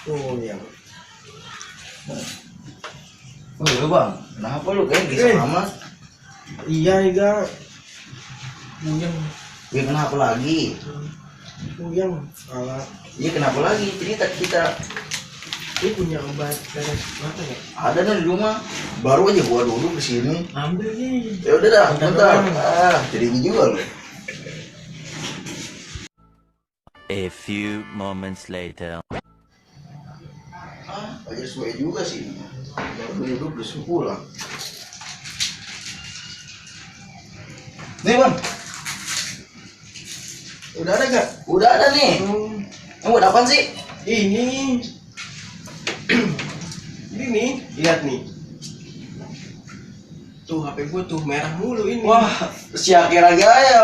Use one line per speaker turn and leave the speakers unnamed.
Oh ya.
Oh iya bang, kenapa lu kayak gitu sama?
Iya Iga. Buyang.
Ya kenapa lagi?
Buyang. Salah.
Iya kenapa lagi? Cerita kita.
Ini punya obat beres mata ya?
Ada nih di rumah. Baru aja gua dulu kesini.
Ambil nih.
Ya udah dah, bentar.
Bentar.
Jadi juga lu.
A few moments later.
Aja sesuai juga sih. Baru duduk disuruh pulang. Nih bang.
Udah ada gak?
Udah ada nih. Yang buat apaan sih?
Ini. Ini nih, lihat nih. Tuh HP gua tuh merah mulu ini.
Wah, si akhir aja ya.